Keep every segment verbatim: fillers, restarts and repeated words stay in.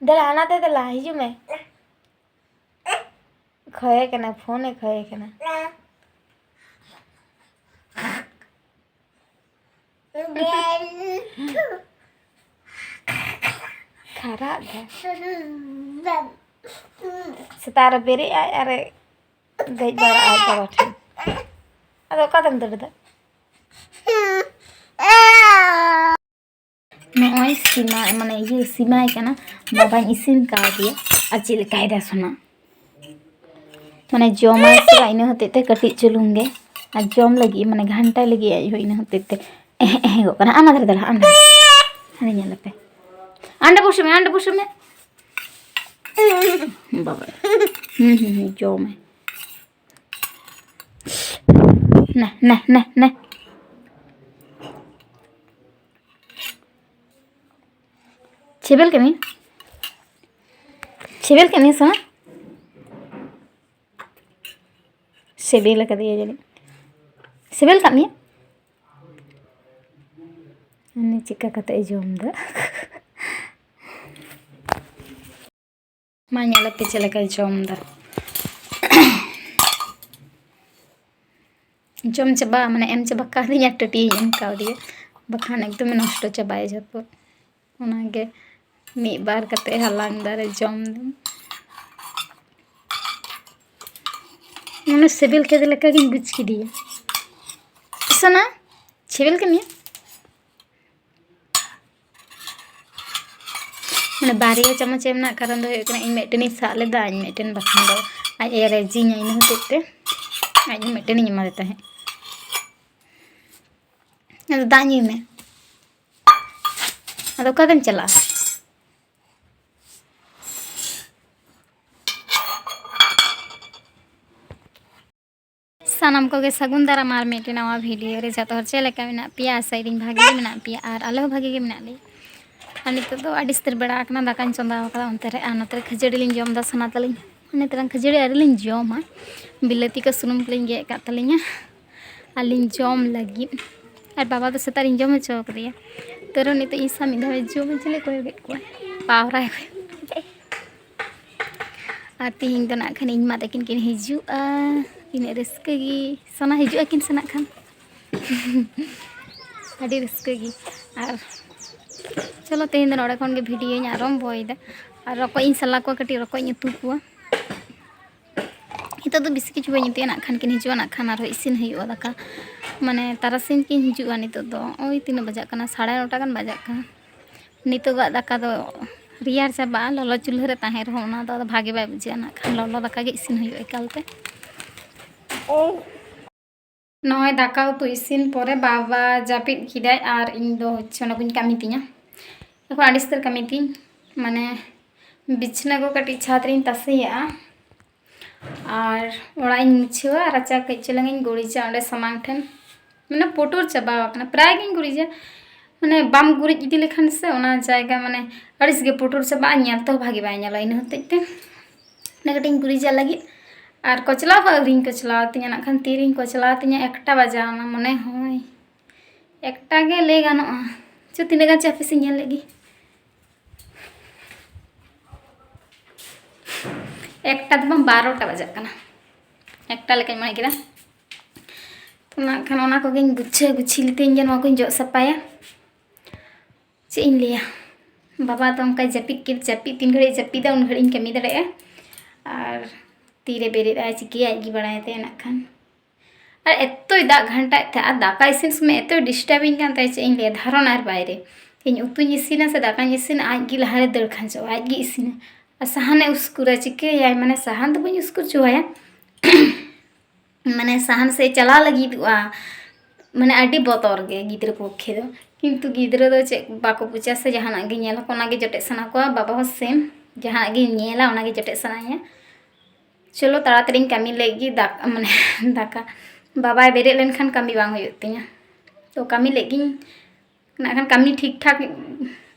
ᱫᱮᱞᱟ, ᱦᱟᱱᱟᱛᱮ ᱫᱮᱞᱟ, ᱦᱤᱡᱩᱜ ᱢᱮ᱾ ᱠᱷᱚᱭᱮ ᱠᱟᱱᱟ, ᱯᱷᱳᱱᱮ ᱠᱷᱚᱭᱮ ᱠᱟᱱᱟ᱾ ᱠᱷᱟᱨᱟᱜ ᱫᱚ᱾ ᱥᱮᱛᱟᱜ ᱨᱮ ᱵᱮᱨᱮᱫ ᱟᱭ ᱟᱨᱮ ᱫᱮᱡ ᱵᱟᱲᱟᱜᱼᱟ ᱟᱡ ᱵᱟᱵᱟ ᱴᱷᱮᱱ᱾ ᱟᱫᱚ ᱚᱠᱟᱛᱮᱢ ᱫᱟᱹᱲ ᱮᱫᱟ? ᱱᱚᱜᱼᱚᱭ ᱥᱤᱢᱟ, ᱢᱟᱱᱮ ᱤᱭᱟᱹ ᱥᱤᱢᱟᱭ ᱠᱟᱱᱟ, ᱵᱟᱵᱟᱧ ᱤᱥᱤᱱ ᱠᱟᱣᱫᱮᱭᱟ᱾ ᱟᱨ ᱪᱮᱫ ᱞᱮᱠᱟᱭ ᱫᱟ ᱥᱚᱱᱟ, ᱢᱟᱱᱮ ᱡᱚᱢᱟᱭ ᱥᱮ ᱵᱟᱝ, ᱤᱱᱟᱹ ᱦᱚᱛᱮᱡ ᱛᱮ ᱠᱟᱹᱴᱤᱡ ᱪᱩᱞᱩᱝ ᱜᱮ, ᱟᱨ ᱡᱚᱢ ᱞᱟᱹᱜᱤᱫ ᱢᱟᱱᱮ ᱜᱷᱟᱱᱴᱟᱭ ᱞᱟᱹᱜᱤᱫ ᱟᱡ ᱦᱚᱸ, ᱤᱱᱟᱹ ᱦᱚᱛᱮᱡ ᱛᱮ᱾ ᱮᱦᱮᱸ, ᱮᱦᱮᱸ ᱜᱚᱜ ᱠᱟᱱᱟ᱾ ᱟᱢ ᱟᱫᱷᱟᱨ ᱫᱟᱞᱟ, ᱟᱢ ᱫᱟᱞᱟ᱾ ᱦᱟᱱᱮ ᱧᱮᱞ ᱟᱯᱮ, ᱟᱸᱰᱮ ᱵᱚᱥᱚ ᱢᱮ, ᱟᱸᱰᱮ ᱵᱚᱥᱚ ᱢᱮ᱾ ᱵᱟᱵᱟ, ᱦᱩᱸ, ᱦᱩᱸ, ᱦᱩᱸ, ᱡᱚᱢᱟᱭ᱾ ᱱᱮ, ᱱᱮ, ᱱᱮ, ᱱᱮ᱾ ᱥᱤᱵᱤᱞ ᱠᱮᱫ ᱢᱮᱭᱟ? ᱥᱤᱵᱤᱞ ᱠᱮᱫ ᱢᱮᱭᱟ ᱥᱮ ᱵᱟᱝ? ᱥᱤᱵᱤᱞ ᱟᱠᱟᱫᱮᱭᱟ ᱡᱟᱹᱱᱤᱡ᱾ ᱥᱤᱵᱤᱞ ᱠᱟᱫ ᱢᱮᱭᱟ? ᱩᱱᱤ ᱪᱤᱠᱟ ᱠᱟᱛᱮ ᱮ ᱡᱚᱢ ᱮᱫᱟ? ᱢᱟ ᱧᱮᱞ ᱟᱯᱮ ᱪᱮᱫ ᱞᱮᱠᱟᱭ ᱡᱚᱢ ᱮᱫᱟ᱾ ᱡᱚᱢ ᱪᱟᱵᱟ, ᱢᱟᱱᱮ ᱮᱢ ᱪᱟᱵᱟ ᱠᱟᱣᱫᱤᱧᱟ, ᱴᱟᱹᱴᱤᱭᱟᱹᱧ ᱮᱢ ᱠᱟᱣᱫᱮᱭᱟ, ᱵᱟᱠᱷᱟᱱ ᱮᱠᱫᱚᱢᱮ ᱱᱚᱥᱴᱚ ᱪᱟᱵᱟᱭᱟ ᱡᱚᱛᱚ᱾ ᱚᱱᱟᱜᱮ ᱢᱤᱫ ᱵᱟᱨ ᱠᱟᱛᱮ ᱦᱟᱞᱟᱝ ᱫᱟᱨᱮ ᱡᱚᱢ ᱫᱟᱹᱧ᱾ ᱢᱟᱱᱮ ᱥᱤᱵᱤᱞ ᱠᱮᱫᱮ ᱞᱮᱠᱟᱜᱤᱧ ᱵᱩᱡᱽ ᱠᱮᱫᱮᱭᱟ᱾ ᱥᱚᱱᱟ, ᱥᱤᱵᱤᱞ ᱠᱮᱫ ᱢᱮᱭᱟ? ᱢᱟᱱᱮ ᱵᱟᱨᱭᱟ ᱪᱟᱢᱚᱪ ᱮᱢ ᱨᱮᱱᱟᱜ ᱠᱟᱨᱚᱱ ᱫᱚ ᱦᱩᱭᱩᱜ ᱠᱟᱱᱟ, ᱤᱧ ᱢᱤᱫᱴᱮᱱᱤᱧ ᱥᱟᱵ ᱞᱮᱫᱟ, ᱤᱧ ᱢᱤᱫᱴᱮᱱ, ᱵᱟᱠᱷᱟᱱ ᱫᱚ ᱟᱡ ᱮ ᱨᱮᱡᱤᱧᱟ, ᱤᱱᱟᱹ ᱦᱚᱛᱮᱡ ᱛᱮ ᱟᱡ ᱦᱚᱸ ᱢᱤᱫᱴᱮᱱᱤᱧ ᱮᱢᱟᱫᱮ ᱛᱟᱦᱮᱸᱫ᱾ ᱟᱫᱚ ᱫᱟᱜ ᱧᱩᱭ ᱢᱮ᱾ ᱟᱫᱚ ᱚᱠᱟᱛᱮᱢ ᱪᱟᱞᱟᱜᱼᱟ? ᱥᱟᱱᱟᱢ ᱠᱚᱜᱮ ᱥᱟᱹᱜᱩᱱ ᱫᱟᱨᱟᱢ ᱟᱨ ᱢᱤᱫᱴᱮᱱ ᱱᱟᱣᱟ ᱵᱷᱤᱰᱤᱭᱳ ᱨᱮ᱾ ᱡᱚᱛᱚ ᱦᱚᱲ ᱪᱮᱫ ᱞᱮᱠᱟ ᱢᱮᱱᱟᱜ ᱯᱮᱭᱟ? ᱟᱥᱟᱭᱮᱫᱟᱹᱧ ᱵᱷᱟᱜᱮ ᱜᱮ ᱢᱮᱱᱟᱜ ᱯᱮᱭᱟ, ᱟᱨ ᱟᱞᱮ ᱦᱚᱸ ᱵᱷᱟᱜᱮ ᱜᱮ ᱢᱮᱱᱟᱜ ᱞᱮᱭᱟ᱾ ᱟᱨ ᱱᱤᱛᱚᱜ ᱫᱚ ᱟᱹᱰᱤ ᱩᱥᱛᱟᱹᱨ ᱵᱮᱲᱟ ᱟᱠᱟᱱᱟ, ᱫᱟᱠᱟᱧ ᱪᱚᱸᱫᱟ ᱟᱠᱟᱫᱟ ᱚᱱᱛᱮ ᱨᱮ, ᱟᱨ ᱱᱚᱛᱮ ᱨᱮ ᱠᱷᱟᱹᱡᱟᱹᱲᱤ ᱞᱤᱧ ᱡᱚᱢ ᱮᱫᱟ ᱥᱟᱱᱟ ᱛᱟᱹᱞᱤᱧ᱾ ᱱᱤᱛᱚᱜ ᱠᱷᱟᱹᱡᱟᱹᱲᱤ ᱟᱹᱣᱨᱤ ᱞᱤᱧ ᱡᱚᱢᱟ, ᱵᱤᱞᱟᱹᱛᱤ ᱠᱚ ᱥᱩᱱᱩᱢ ᱠᱚᱞᱤᱧ ᱜᱮᱫ ᱟᱠᱟᱫ ᱛᱟᱹᱞᱤᱧᱟ ᱟᱨ ᱞᱤᱧ ᱡᱚᱢ ᱞᱟᱹᱜᱤᱫ᱾ ᱟᱨ ᱵᱟᱵᱟ ᱫᱚ ᱥᱮᱛᱟᱜ ᱨᱤᱧ ᱡᱚᱢ ᱦᱚᱪᱚ ᱠᱟᱫᱮᱭᱟ, ᱛᱟᱹᱨᱮᱦᱚᱸ ᱱᱤᱛᱚᱜ ᱤᱧ ᱥᱟᱶ ᱢᱤᱫ ᱫᱷᱟᱣᱮ ᱡᱚᱢᱟ, ᱪᱮᱞᱮ ᱠᱚᱭᱚᱜᱮᱫ ᱠᱚᱣᱟᱭ, ᱯᱟᱣᱨᱟᱭ ᱠᱚᱭᱚᱜ᱾ ᱟᱨ ᱛᱮᱦᱮᱧ ᱫᱚ ᱱᱟᱜ ᱠᱷᱟᱱ ᱤᱧ ᱢᱟ ᱛᱟᱹᱠᱤᱱ ᱠᱤᱱ ᱦᱤᱡᱩᱜᱼᱟ᱾ ᱛᱤᱱᱟᱹᱜ ᱨᱟᱹᱥᱠᱟᱹ ᱜᱮ, ᱥᱟᱱᱟ ᱦᱤᱡᱩᱜ ᱟᱹᱠᱤᱱ ᱥᱮ ᱱᱟᱜ ᱠᱷᱟᱱ᱾ ᱟᱹᱰᱤ ᱨᱟᱹᱥᱠᱟᱹ ᱜᱮ᱾ ᱟᱨ ᱪᱚᱞᱚ, ᱛᱮᱦᱮᱧ ᱫᱚ ᱱᱚᱰᱮ ᱠᱷᱚᱱ ᱜᱮ ᱵᱷᱤᱰᱤᱭᱳᱧ ᱟᱨᱚᱢᱵᱚᱭᱮᱫᱟ᱾ ᱟᱨ ᱨᱚᱠᱚᱡ ᱤᱧ ᱥᱟᱞᱟ ᱠᱚᱣᱟ, ᱠᱟᱹᱴᱤᱡ ᱨᱚᱠᱚᱡ ᱤᱧ ᱩᱛᱩ ᱠᱚᱣᱟ᱾ ᱱᱤᱛᱚᱜ ᱫᱚ ᱵᱮᱥᱤ ᱠᱤᱪᱷᱩ ᱵᱟᱹᱧ ᱩᱛᱩᱭᱟ, ᱱᱟᱜ ᱠᱷᱟᱱ ᱠᱤᱱ ᱦᱤᱡᱩᱜᱼᱟ, ᱱᱟᱜ ᱠᱷᱟᱱ ᱟᱨᱦᱚᱸ ᱤᱥᱤᱱ ᱦᱩᱭᱩᱜᱼᱟ ᱫᱟᱠᱟ᱾ ᱢᱟᱱᱮ ᱛᱟᱨᱟᱥᱤᱧ ᱠᱤᱱ ᱦᱤᱡᱩᱜᱼᱟ᱾ ᱱᱤᱛᱚᱜ ᱫᱚ ᱳᱭ ᱛᱤᱱᱟᱹᱜ ᱵᱟᱡᱟᱜ ᱠᱟᱱᱟ? ᱥᱟᱲᱮ ᱱᱚᱴᱟ ᱜᱟᱱ ᱵᱟᱡᱟᱜ ᱠᱟᱱᱟ᱾ ᱱᱤᱛᱚᱜᱟᱜ ᱫᱟᱠᱟ ᱫᱚ ᱨᱮᱭᱟᱲ ᱪᱟᱵᱟᱜᱼᱟ, ᱞᱚᱞᱚ ᱪᱩᱞᱦᱟᱹ ᱨᱮ ᱛᱟᱦᱮᱸ ᱨᱮᱦᱚᱸ ᱚᱱᱟ ᱫᱚ ᱟᱫᱚ ᱵᱷᱟᱜᱮ ᱵᱟᱭ ᱵᱩᱡᱷᱟᱹᱜᱼᱟ᱾ ᱱᱟᱜ ᱠᱷᱟᱱ ᱞᱚᱞᱚ ᱫᱟᱠᱟ ᱜᱮ ᱤᱥᱤᱱ ᱦᱩᱭᱩᱜᱼᱟ ᱮᱠᱟᱞᱛᱮ᱾ ᱱᱚᱜᱼᱚᱭ ᱫᱟᱠᱟ ᱩᱛᱩ ᱤᱥᱤᱱ ᱯᱚᱨᱮ ᱵᱟᱵᱟ ᱡᱟᱹᱯᱤᱫ ᱠᱮᱫᱟᱭ ᱟᱨ ᱤᱧ ᱫᱚ ᱦᱚᱪᱪᱷᱚ ᱚᱱᱟ ᱠᱚᱧ ᱠᱟᱹᱢᱤ ᱛᱤᱧᱟ᱾ ᱮᱠᱷᱚᱱ ᱟᱹᱰᱤ ᱩᱥᱛᱟᱹᱨ ᱠᱟᱹᱢᱤ ᱛᱤᱧ, ᱢᱟᱱᱮ ᱵᱤᱪᱷᱱᱟᱹ ᱠᱚ ᱠᱟᱹᱴᱤᱡ ᱪᱷᱟᱫᱽ ᱨᱤᱧ ᱛᱟᱥᱮᱭᱟᱜᱼᱟ ᱟᱨ ᱚᱲᱟᱜ ᱤᱧ ᱢᱩᱪᱷᱟᱹᱣᱟ, ᱨᱟᱪᱟ ᱠᱟᱹᱡ ᱪᱩᱞᱩᱝ ᱤᱧ ᱜᱩᱨᱤᱡᱟ ᱚᱸᱰᱮ ᱥᱟᱢᱟᱝ ᱴᱷᱮᱱ, ᱢᱟᱱᱮ ᱯᱩᱴᱩᱨ ᱪᱟᱵᱟ ᱟᱠᱟᱱᱟ, ᱯᱨᱟᱭ ᱜᱤᱧ ᱜᱩᱨᱤᱡᱟ᱾ ᱢᱟᱱᱮ ᱵᱟᱢ ᱜᱩᱨᱤᱡ ᱤᱫᱤ ᱞᱮᱠᱷᱟᱱ ᱥᱮ ᱚᱱᱟ ᱡᱟᱭᱜᱟ ᱢᱟᱱᱮ ᱟᱹᱲᱤᱥ ᱜᱮ ᱯᱩᱴᱩᱨ ᱪᱟᱵᱟᱜᱼᱟ, ᱧᱮᱞ ᱛᱮᱦᱚᱸ ᱵᱷᱟᱜᱮ ᱵᱟᱭ ᱧᱮᱞᱚᱜᱼᱟ᱾ ᱤᱱᱟᱹ ᱦᱚᱛᱮᱡ ᱛᱮ ᱚᱱᱟ ᱠᱟᱹᱴᱤᱡ ᱤᱧ ᱜᱩᱨᱤᱡᱟ ᱞᱟᱹᱜᱤᱫ᱾ ᱟᱨ ᱠᱚᱪᱞᱟᱣ ᱦᱚᱸ ᱟᱹᱣᱨᱤᱧ ᱠᱚᱪᱞᱟᱣ ᱛᱤᱧᱟ, ᱱᱟᱜ ᱠᱷᱟᱱ ᱛᱤᱨᱤᱧ ᱠᱚᱪᱞᱟᱣ ᱛᱤᱧᱟ, ᱮᱠᱴᱟ ᱵᱟᱡᱟᱣ ᱮᱱᱟ ᱢᱚᱱᱮ ᱦᱚᱭ, ᱮᱠᱴᱟ ᱜᱮ ᱞᱟᱹᱭ ᱜᱟᱱᱚᱜᱼᱟ᱾ ᱪᱚ ᱛᱤᱱᱟᱹᱜ ᱜᱟᱱ ᱪᱚ ᱦᱟᱯᱮ ᱥᱮᱧ ᱧᱮᱞ ᱞᱮᱜᱮ᱾ ᱮᱠᱴᱟ ᱫᱚ ᱵᱟᱝ, ᱵᱟᱨᱚᱴᱟ ᱵᱟᱡᱟᱜ ᱠᱟᱱᱟ, ᱮᱠᱴᱟ ᱞᱮᱠᱟᱧ ᱢᱚᱱᱮ ᱠᱮᱫᱟ᱾ ᱛᱚ ᱱᱟᱜ ᱠᱷᱟᱱ ᱚᱱᱟ ᱠᱚᱜᱮᱧ ᱜᱩᱪᱷᱟᱹ ᱜᱩᱪᱷᱤ ᱞᱮᱛᱮᱧ ᱜᱮ ᱱᱚᱣᱟ ᱠᱚᱧ ᱡᱚᱜ ᱥᱟᱯᱷᱟᱭᱟ᱾ ᱪᱮᱫ ᱤᱧ ᱞᱟᱹᱭᱟ, ᱵᱟᱵᱟ ᱫᱚ ᱚᱱᱠᱟᱭ ᱡᱟᱹᱯᱤᱫ ᱠᱮᱫ, ᱡᱟᱹᱯᱤᱫ ᱛᱤᱱ ᱜᱷᱟᱹᱲᱤᱡ ᱡᱟᱹᱯᱤᱫᱟ ᱩᱱ ᱜᱷᱟᱹᱲᱤᱡ ᱤᱧ ᱠᱟᱹᱢᱤ ᱫᱟᱲᱮᱭᱟᱜᱼᱟ᱾ ᱟᱨ ᱛᱤᱨᱮ ᱵᱮᱨᱮᱫ ᱟᱭ ᱪᱤᱠᱟᱹᱭᱟ ᱟᱡ ᱜᱮ ᱵᱟᱲᱟᱭ ᱛᱟᱭᱟ ᱱᱟᱜ ᱠᱷᱟᱱ᱾ ᱟᱨ ᱮᱛᱚᱭ ᱫᱟᱜ ᱜᱷᱟᱱᱴᱟᱭᱮᱫ ᱛᱟᱦᱮᱸᱫ, ᱟᱨ ᱫᱟᱠᱟ ᱤᱥᱤᱱ ᱥᱚᱢᱚᱭ ᱮᱛᱚᱭ ᱰᱤᱥᱴᱟᱵᱤᱧ ᱠᱟᱱ ᱛᱟᱦᱮᱸᱫ, ᱪᱮᱫ ᱤᱧ ᱞᱟᱹᱭᱟ, ᱫᱷᱟᱨᱚᱱ ᱟᱨ ᱵᱟᱭᱨᱮ᱾ ᱤᱧ ᱩᱛᱩᱧ ᱤᱥᱤᱱᱟ ᱥᱮ ᱫᱟᱠᱟᱧ ᱤᱥᱤᱱᱟ, ᱟᱡ ᱜᱮ ᱞᱟᱦᱟᱨᱮ ᱫᱟᱹᱲ ᱠᱷᱟᱸᱡᱚᱜᱼᱟ, ᱟᱡ ᱜᱮ ᱤᱥᱤᱱᱟ᱾ ᱟᱨ ᱥᱟᱦᱟᱱᱮ ᱩᱥᱠᱩᱨᱟ, ᱪᱤᱠᱟᱹᱭᱟᱭ? ᱢᱟᱱᱮ ᱥᱟᱦᱟᱱ ᱫᱚ ᱵᱟᱹᱧ ᱩᱥᱠᱩᱨ ᱦᱚᱪᱚᱣᱟᱭᱟ, ᱢᱟᱱᱮ ᱥᱟᱦᱟᱱ ᱥᱮᱫ ᱪᱟᱞᱟᱣ ᱞᱟᱹᱜᱤᱫᱚᱜᱼᱟ, ᱢᱟᱱᱮ ᱟᱹᱰᱤ ᱵᱚᱛᱚᱨ ᱜᱮ ᱜᱤᱫᱽᱨᱟᱹ ᱯᱚᱠᱠᱷᱮ ᱫᱚ᱾ ᱠᱤᱱᱛᱩ ᱜᱤᱫᱽᱨᱟᱹ ᱫᱚ ᱪᱮᱫ ᱵᱟᱠᱚ ᱵᱩᱡᱟ ᱥᱮ, ᱡᱟᱦᱟᱱᱟᱜ ᱜᱮ ᱧᱮᱞ ᱟᱠᱚ ᱚᱱᱟᱜᱮ ᱡᱚᱴᱮᱫ ᱥᱟᱱᱟ ᱠᱚᱣᱟ᱾ ᱵᱟᱵᱟ ᱦᱚᱸ ᱥᱮᱢ, ᱡᱟᱦᱟᱱᱟᱜ ᱜᱮ ᱧᱮᱞᱟ ᱚᱱᱟᱜᱮ ᱡᱚᱴᱮᱫ ᱥᱟᱱᱟᱭᱮᱭᱟ᱾ ᱪᱚᱞᱚ ᱛᱟᱲᱟᱛᱟᱲᱤᱧ ᱠᱟᱹᱢᱤ ᱞᱮᱫ ᱜᱮ, ᱫᱟᱠᱟ ᱢᱟᱱᱮ ᱫᱟᱠᱟ, ᱵᱟᱵᱟᱭ ᱵᱮᱨᱮᱫ ᱞᱮᱱᱠᱷᱟᱱ ᱠᱟᱹᱢᱤ ᱵᱟᱝ ᱦᱩᱭᱩᱜ ᱛᱤᱧᱟ᱾ ᱛᱚ ᱠᱟᱹᱢᱤ ᱞᱮᱫ ᱜᱤᱧ, ᱱᱟᱜ ᱠᱷᱟᱱ ᱠᱟᱹᱢᱤ ᱴᱷᱤᱠ ᱴᱷᱟᱠ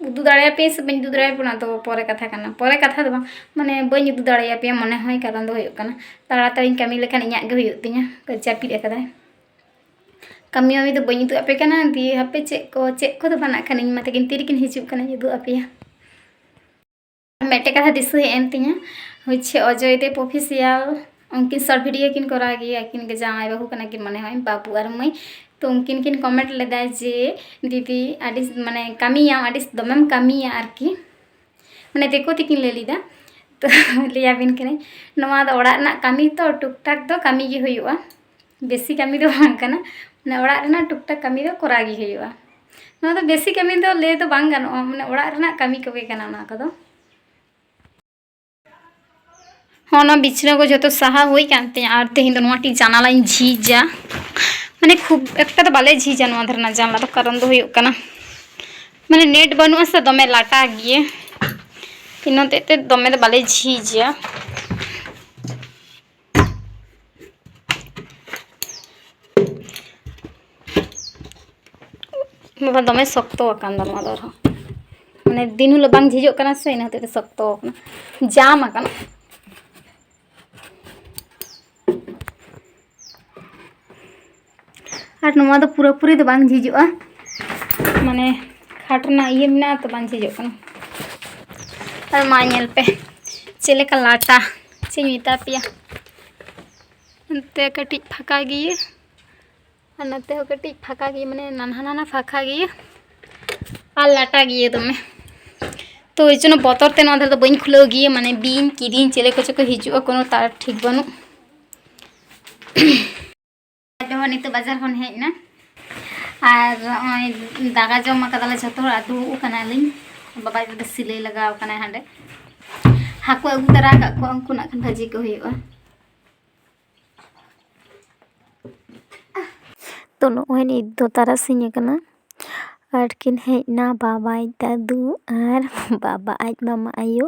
ᱩᱫᱩᱜ ᱫᱟᱲᱮᱭᱟᱯᱮᱭᱟ ᱥᱮ ᱵᱟᱹᱧ ᱩᱫᱩᱜ ᱫᱟᱲᱮᱭᱟᱯᱮᱭᱟ, ᱚᱱᱟ ᱫᱚ ᱯᱚᱨᱮ ᱠᱟᱛᱷᱟ ᱠᱟᱱᱟ᱾ ᱯᱚᱨᱮ ᱠᱟᱛᱷᱟ ᱫᱚ ᱵᱟᱝ, ᱢᱟᱱᱮ ᱵᱟᱹᱧ ᱩᱫᱩᱜ ᱫᱟᱲᱮᱭᱟᱯᱮᱭᱟ ᱢᱚᱱᱮ ᱦᱚᱭ, ᱠᱟᱨᱚᱱ ᱫᱚ ᱦᱩᱭᱩᱜ ᱠᱟᱱᱟ ᱛᱟᱲᱟᱛᱟᱲᱤᱧ ᱠᱟᱹᱢᱤ ᱞᱮᱠᱷᱟᱱ ᱤᱧᱟᱹᱜ ᱜᱮ ᱦᱩᱭᱩᱜ ᱛᱤᱧᱟ, ᱡᱟᱹᱯᱤᱫ ᱟᱠᱟᱫᱟᱭ᱾ ᱠᱟᱹᱢᱤ ᱢᱟᱹᱢᱤ ᱫᱚ ᱵᱟᱹᱧ ᱩᱫᱩᱜ ᱟᱯᱮ ᱠᱟᱱᱟ, ᱫᱤᱭᱮ ᱦᱟᱯᱮ ᱪᱮᱫ ᱠᱚ, ᱪᱮᱫ ᱠᱚᱫᱚ ᱵᱟᱝ, ᱱᱟᱜ ᱠᱷᱟᱱ ᱤᱧ ᱢᱟ ᱛᱟᱹᱠᱤᱱ ᱛᱤᱨᱮᱠᱤᱱ ᱦᱤᱡᱩᱜ ᱠᱟᱱᱟᱧ ᱩᱫᱩᱜ ᱟᱯᱮᱭᱟ᱾ ᱢᱤᱫᱴᱮᱡ ᱠᱟᱛᱷᱟ ᱫᱤᱥᱟᱹ ᱦᱮᱡ ᱮᱱ ᱛᱤᱧᱟᱹ, ᱦᱚᱪᱪᱷᱮ ᱚᱡᱚᱭ ᱫᱮᱵ ᱚᱯᱷᱤᱥᱤᱭᱟᱞ, ᱩᱱᱠᱤᱱ ᱥᱚᱨᱴ ᱵᱷᱤᱰᱤᱭᱳ ᱠᱤᱱ ᱠᱚᱨᱟᱣ ᱜᱮᱭᱟ, ᱟᱹᱠᱤᱱ ᱜᱮ ᱡᱟᱶᱟᱭ ᱵᱟᱹᱦᱩ ᱠᱟᱱᱟ ᱠᱤᱱ ᱢᱚᱱᱮ ᱦᱚᱭ, ᱵᱟᱹᱵᱩ ᱟᱨ ᱢᱟᱹᱭ᱾ ᱛᱚ ᱩᱱᱠᱤᱱ ᱠᱤᱱ ᱠᱚᱢᱮᱱᱴ ᱞᱮᱫᱟ ᱡᱮ, "ᱫᱤᱫᱤ ᱟᱹᱰᱤ ᱢᱟᱱᱮ ᱠᱟᱹᱢᱤᱭᱟᱢ, ᱟᱹᱰᱤ ᱫᱚᱢᱮᱢ ᱠᱟᱹᱢᱤᱭᱟ ᱟᱨᱠᱤ", ᱢᱟᱱᱮ ᱫᱤᱠᱩ ᱛᱮᱠᱤᱱ ᱞᱟᱹᱭ ᱞᱮᱫᱟ᱾ ᱛᱚ ᱞᱟᱹᱭᱟᱵᱤᱱ ᱠᱟᱹᱱᱟᱹᱧ, ᱱᱚᱣᱟ ᱫᱚ ᱚᱲᱟᱜ ᱨᱮᱱᱟᱜ ᱠᱟᱹᱢᱤ ᱛᱚ, ᱴᱩᱠ ᱴᱟᱠ ᱫᱚ ᱠᱟᱹᱢᱤ ᱜᱮ ᱦᱩᱭᱩᱜᱼᱟ, ᱵᱮᱥᱤ ᱠᱟᱹᱢᱤ ᱫᱚ ᱵᱟᱝ ᱠᱟᱱᱟ᱾ ᱢᱟᱱᱮ ᱚᱲᱟᱜ ᱨᱮᱱᱟᱜ ᱴᱩᱠ ᱴᱟᱠ ᱠᱟᱹᱢᱤ ᱫᱚ ᱠᱚᱨᱟᱣ ᱜᱮ ᱦᱩᱭᱩᱜᱼᱟ᱾ ᱱᱚᱣᱟ ᱫᱚ ᱵᱮᱥᱤ ᱠᱟᱹᱢᱤ ᱫᱚ ᱞᱟᱹᱭ ᱫᱚ ᱵᱟᱝ ᱜᱟᱱᱚᱜᱼᱟ, ᱢᱟᱱᱮ ᱚᱲᱟᱜ ᱨᱮᱱᱟᱜ ᱠᱟᱹᱢᱤ ᱠᱚᱜᱮ ᱠᱟᱱᱟ ᱚᱱᱟ ᱠᱚᱫᱚ᱾ ᱦᱚᱸ, ᱱᱚᱣᱟ ᱵᱤᱪᱷᱱᱟᱹ ᱠᱚ ᱡᱷᱚᱛᱚ ᱥᱟᱦᱟ ᱦᱩᱭ ᱠᱟᱱ ᱛᱤᱧᱟ᱾ ᱟᱨ ᱛᱮᱦᱮᱧ ᱫᱚ ᱱᱚᱣᱟ ᱴᱤᱡ ᱡᱟᱱᱟᱞᱟᱧ ᱡᱷᱤᱡᱟ, ᱢᱟᱱᱮ ᱠᱷᱩᱵ ᱮᱠᱴᱟ ᱫᱚ ᱵᱟᱞᱮ ᱡᱷᱤᱡᱟ ᱱᱚᱣᱟ ᱫᱷᱟᱨᱮᱱᱟᱜ ᱡᱟᱱᱞᱟ ᱫᱚ᱾ ᱠᱟᱨᱚᱱ ᱫᱚ ᱦᱩᱭᱩᱜ ᱠᱟᱱᱟ, ᱢᱟᱱᱮ ᱱᱮᱴ ᱵᱟᱹᱱᱩᱜᱼᱟ ᱥᱮ, ᱫᱚᱢᱮ ᱞᱟᱴᱟ ᱜᱮᱭᱟ, ᱤᱱᱟᱹ ᱦᱚᱛᱮᱡ ᱛᱮ ᱫᱚᱢᱮ ᱫᱚ ᱵᱟᱞᱮ ᱡᱷᱤᱡᱟ᱾ ᱵᱟᱵᱟ, ᱫᱚᱢᱮ ᱥᱚᱠᱛᱚ ᱟᱠᱟᱱ ᱫᱚ ᱱᱚᱣᱟ ᱫᱚ ᱟᱨᱦᱚᱸ, ᱢᱟᱱᱮ ᱫᱤᱱ ᱦᱤᱞᱳᱜ ᱵᱟᱝ ᱡᱷᱤᱡᱚᱜ ᱠᱟᱱᱟ ᱥᱮ, ᱤᱱᱟᱹ ᱦᱚᱛᱮᱡ ᱛᱮ ᱥᱚᱠᱛᱚ ᱟᱠᱟᱱᱟ, ᱡᱟᱢ ᱟᱠᱟᱱᱟ᱾ ᱟᱨ ᱱᱚᱣᱟ ᱫᱚ ᱯᱩᱨᱟᱹᱯᱩᱨᱤ ᱫᱚ ᱵᱟᱝ ᱡᱷᱤᱡᱚᱜᱼᱟ, ᱢᱟᱱᱮ ᱠᱷᱟᱴ ᱨᱮᱱᱟᱜ ᱤᱭᱟᱹ ᱢᱮᱱᱟᱜᱼᱟ ᱛᱚ, ᱵᱟᱝ ᱡᱷᱤᱡᱚᱜ ᱠᱟᱱᱟ᱾ ᱟᱨ ᱢᱟ ᱧᱮᱞ ᱯᱮ ᱪᱮᱫ ᱞᱮᱠᱟ ᱞᱟᱴᱟ, ᱪᱮᱫ ᱤᱧ ᱢᱮᱛᱟ ᱯᱮᱭᱟ᱾ ᱱᱚᱛᱮ ᱠᱟᱹᱴᱤᱡ ᱯᱷᱟᱸᱠᱟ ᱜᱮᱭᱟ, ᱟᱨ ᱱᱚᱛᱮ ᱦᱚᱸ ᱠᱟᱹᱴᱤᱡ ᱯᱷᱟᱸᱠᱟ ᱜᱮᱭᱟ, ᱢᱟᱱᱮ ᱱᱟᱱᱦᱟ ᱱᱟᱱᱦᱟ ᱯᱷᱟᱸᱠᱟ ᱜᱮᱭᱟ, ᱟᱨ ᱞᱟᱴᱟ ᱜᱮᱭᱟ ᱫᱚᱢᱮ᱾ ᱛᱚ ᱮᱭ ᱡᱚᱱᱱᱚ ᱵᱚᱛᱚᱨ ᱛᱮ ᱱᱚᱣᱟ ᱫᱷᱟᱨᱮ ᱫᱚ ᱵᱟᱹᱧ ᱠᱷᱩᱞᱟᱹᱣ ᱜᱮᱭᱟ, ᱢᱟᱱᱮ ᱵᱤᱧ ᱠᱤᱫᱤᱧ ᱪᱮᱞᱮ ᱠᱚᱪᱚ ᱠᱚ ᱦᱤᱡᱩᱜᱼᱟ, ᱠᱳᱱᱳ ᱛᱟᱨ ᱴᱷᱤᱠ ᱵᱟᱹᱱᱩᱜ᱾ ᱟᱡ ᱵᱟᱵᱟ ᱱᱤᱛᱚᱜ ᱵᱟᱡᱟᱨ ᱠᱷᱚᱱ ᱦᱮᱡ ᱮᱱᱟ, ᱟᱨ ᱱᱚᱜᱼᱚᱭ ᱫᱟᱠᱟ ᱡᱚᱢ ᱟᱠᱟᱫᱟᱞᱮ ᱡᱷᱚᱛᱚ ᱦᱚᱲ, ᱟᱨ ᱫᱩᱲᱩᱵ ᱟᱠᱟᱱᱟᱞᱤᱧ᱾ ᱵᱟᱵᱟ ᱫᱚ ᱥᱤᱞᱟᱹᱭ ᱞᱟᱜᱟᱣ ᱟᱠᱟᱱᱟᱭ ᱦᱟᱸᱰᱮ, ᱦᱟᱹᱠᱩ ᱟᱹᱜᱩ ᱛᱟᱨᱟ ᱟᱠᱟᱫ ᱠᱚᱣᱟ, ᱩᱱᱠᱩ ᱱᱟᱜ ᱠᱷᱟᱱ ᱵᱷᱟᱹᱡᱤ ᱠᱚ ᱦᱩᱭᱩᱜᱼᱟ᱾ ᱛᱚ ᱱᱚᱜᱼᱚᱭ ᱱᱤᱛ ᱫᱚ ᱛᱟᱨᱟᱥᱤᱧ ᱟᱠᱟᱱᱟ, ᱟᱨ ᱠᱤᱱ ᱦᱮᱡ ᱮᱱᱟ ᱵᱟᱵᱟ ᱟᱡ ᱫᱟᱫᱩ ᱟᱨ ᱵᱟᱵᱟ ᱟᱡ ᱢᱟᱢᱟ ᱟᱭᱳ᱾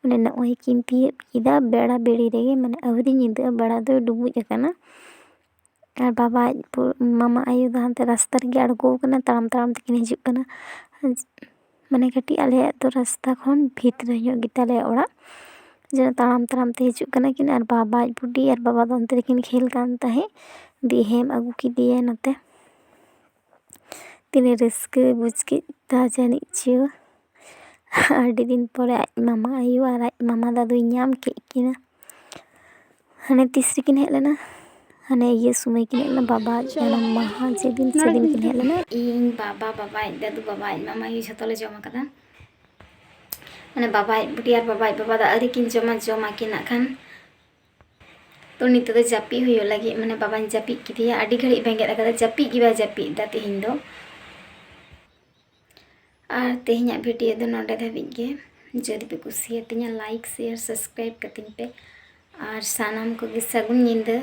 ᱢᱟᱱᱮ ᱱᱚᱜᱼᱚᱭ ᱠᱤᱱ ᱛᱤᱭᱳᱜ ᱠᱮᱫᱟ ᱵᱮᱲᱟ ᱵᱮᱲᱤ ᱨᱮᱜᱮ, ᱢᱟᱱᱮ ᱟᱹᱣᱨᱤ ᱧᱤᱫᱟᱹᱜᱼᱟ, ᱵᱮᱲᱟ ᱫᱚ ᱰᱩᱵᱩᱡ ᱟᱠᱟᱱᱟ᱾ ᱟᱨ ᱵᱟᱵᱟ ᱟᱡ ᱵᱩ-, ᱢᱟᱢᱟ ᱟᱭᱳ ᱫᱚ ᱦᱟᱱᱛᱮ ᱨᱟᱥᱛᱟ ᱨᱮᱜᱮ ᱟᱬᱜᱚ ᱟᱠᱟᱱᱟ, ᱛᱟᱲᱟᱢ ᱛᱟᱲᱟᱢ ᱛᱮᱠᱤᱱ ᱦᱤᱡᱩᱜ ᱠᱟᱱᱟ᱾ ᱢᱟᱱᱮ ᱠᱟᱹᱴᱤᱡ ᱟᱞᱮᱭᱟᱜ ᱫᱚ ᱨᱟᱥᱛᱟ ᱠᱷᱚᱱ ᱵᱷᱤᱛᱨᱤ ᱧᱚᱜ ᱜᱮᱛᱟᱞᱮᱭᱟ ᱚᱲᱟᱜ, ᱡᱮᱱᱚ ᱛᱟᱲᱟᱢ ᱛᱟᱲᱟᱢ ᱛᱮ ᱦᱤᱡᱩᱜ ᱠᱟᱱᱟ ᱠᱤᱱ᱾ ᱟᱨ ᱵᱟᱵᱟ ᱟᱡ ᱵᱩᱰᱤ ᱟᱨ ᱵᱟᱵᱟ ᱫᱚ ᱚᱱᱛᱮ ᱨᱮᱠᱤᱱ ᱠᱷᱮᱞ ᱠᱟᱱ ᱛᱟᱦᱮᱸᱫ, ᱫᱤᱭᱮ ᱦᱮᱢ ᱟᱹᱜᱩ ᱠᱮᱫᱮᱭᱟ ᱱᱚᱛᱮ᱾ ᱛᱤᱱᱟᱹᱜ ᱨᱟᱹᱥᱠᱟᱹ ᱵᱩᱡᱽ ᱠᱮᱫᱟ ᱡᱟᱹᱱᱤᱡ ᱪᱚ᱾ ᱟᱹᱰᱤ ᱫᱤᱱ ᱯᱚᱨᱮ ᱟᱡ ᱢᱟᱢᱟ ᱟᱭᱳ ᱟᱨ ᱟᱡ ᱢᱟᱢᱟ ᱫᱟᱫᱩᱭ ᱧᱟᱢ ᱠᱮᱫ ᱠᱤᱱᱟ᱾ ᱦᱟᱱᱮ ᱛᱤᱥ ᱨᱮᱠᱤᱱ ᱦᱮᱡ ᱞᱮᱱᱟ? ᱦᱟᱱᱮ ᱤᱭᱟᱹ ᱥᱚᱢᱚᱭ ᱠᱤᱱ ᱦᱮᱡ ᱞᱮᱱᱟ, ᱵᱟᱵᱟ ᱡᱟᱱᱟᱢ ᱢᱟᱦᱟ ᱡᱮᱫᱤᱱ, ᱥᱮᱫᱤᱱ ᱠᱤᱱ ᱦᱮᱡ ᱞᱮᱱᱟ᱾ ᱤᱧ, ᱵᱟᱵᱟ, ᱵᱟᱵᱟ ᱟᱡ ᱫᱟᱫᱩ, ᱵᱟᱵᱟ ᱟᱡ ᱢᱟᱢᱟ ᱟᱭᱳ ᱡᱷᱚᱛᱚ ᱞᱮ ᱡᱚᱢ ᱟᱠᱟᱫᱟ᱾ ᱢᱟᱱᱮ ᱵᱟᱵᱟ ᱟᱡ ᱵᱩᱰᱤ ᱟᱨ ᱵᱟᱵᱟ ᱟᱡ ᱵᱟᱵᱟ ᱫᱚ ᱟᱹᱣᱨᱤ ᱠᱤᱱ ᱡᱚᱢᱟ, ᱡᱚᱢ ᱟᱹᱠᱤᱱ ᱱᱟᱜ ᱠᱷᱟᱱ᱾ ᱛᱚ ᱱᱤᱛᱚᱜ ᱫᱚ ᱡᱟᱹᱯᱤᱫ ᱦᱩᱭᱩᱜ ᱞᱟᱹᱜᱤᱫ, ᱢᱟᱱᱮ ᱵᱟᱵᱟᱧ ᱡᱟᱹᱯᱤᱫ ᱠᱮᱫᱮᱭᱟ, ᱟᱹᱰᱤ ᱜᱷᱟᱹᱲᱤᱡ ᱵᱮᱸᱜᱮᱫ ᱟᱠᱟᱫᱟ, ᱡᱟᱹᱯᱤᱫ ᱜᱮ ᱵᱟᱭ ᱡᱟᱹᱯᱤᱫ ᱮᱫᱟ ᱛᱮᱦᱮᱧ ᱫᱚ᱾ ᱟᱨ ᱛᱮᱦᱮᱧᱟᱜ video ᱫᱚ ᱱᱚᱰᱮ ᱫᱷᱟᱹᱵᱤᱡ ᱜᱮ᱾ ᱡᱩᱫᱤ ᱯᱮ ᱠᱩᱥᱤᱭᱟᱛᱤᱧᱟ, like, share, subscribe ᱠᱟᱹᱛᱤᱧ ᱯᱮ᱾ ᱟᱨ ᱥᱟᱱᱟᱢ ᱠᱚᱜᱮ ᱥᱟᱹᱜᱩᱱ ᱧᱤᱫᱟᱹ᱾